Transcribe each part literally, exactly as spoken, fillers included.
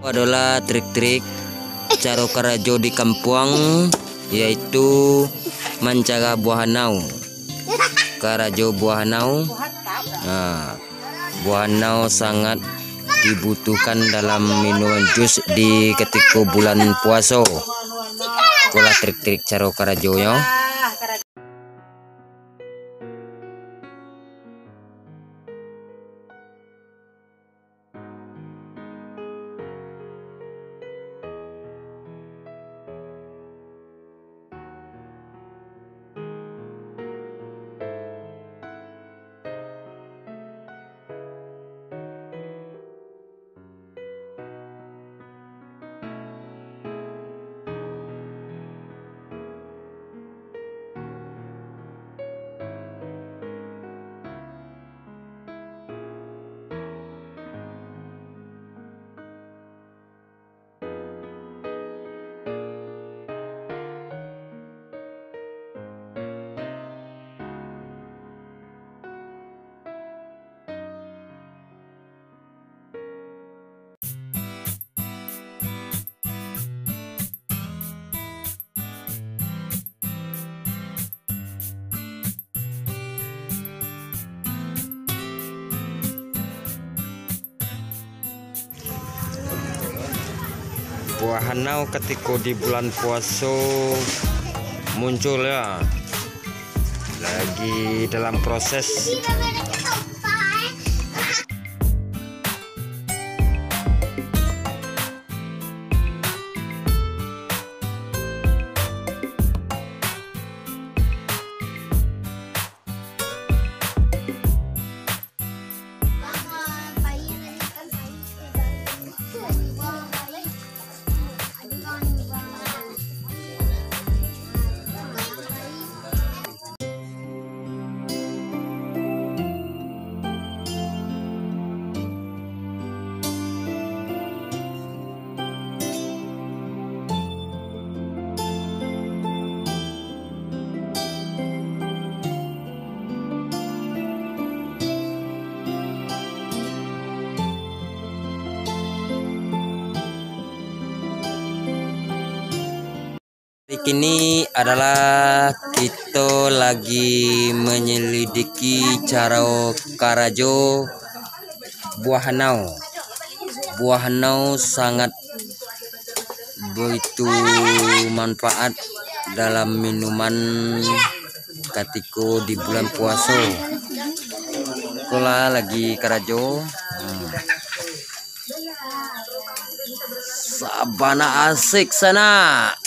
Adolah trik-trik caro karajo di kampuang, yaitu mancara buah anau. Karajo buah anau, ha, buah anau sangat dibutuhkan dalam minuman jus di katiko bulan puaso. Itulah trik-trik caro karajonyo. Buah anau katiko di bulan puaso muncul, ya. Lagi dalam proses. Di kini adalah kito lagi manyalidiki caro karajo buah anau. Buah anau sangat baitu manfaat dalam minuman katiko di bulan puaso. Ikolah lagi karajo. Hmm. Sabana asik sanak.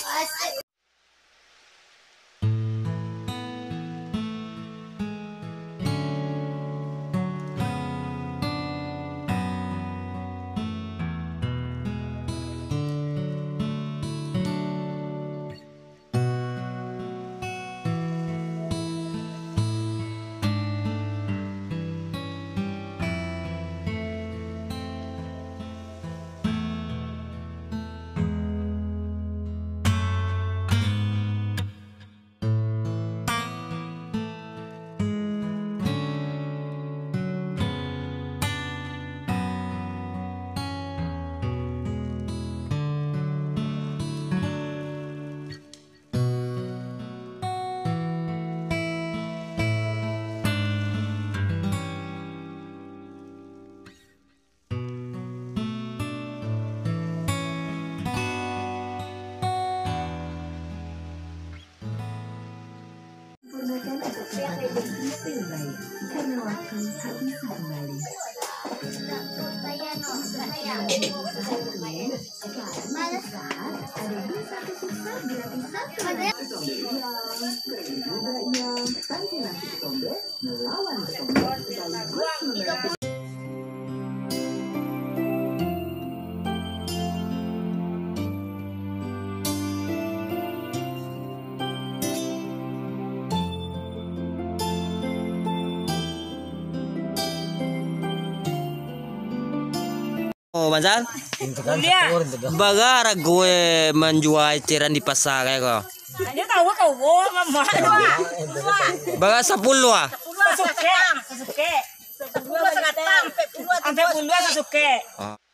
Oh, Manzal? Kuliah. Bara harago manjua eceran di pasa ko? Hanya tahu kau, mama. Bara sapuluah ah? Sapuluah sasuke, sasuke. Sapuluah sagatang, ampek puluah, ampek puluah sasuke. Ah.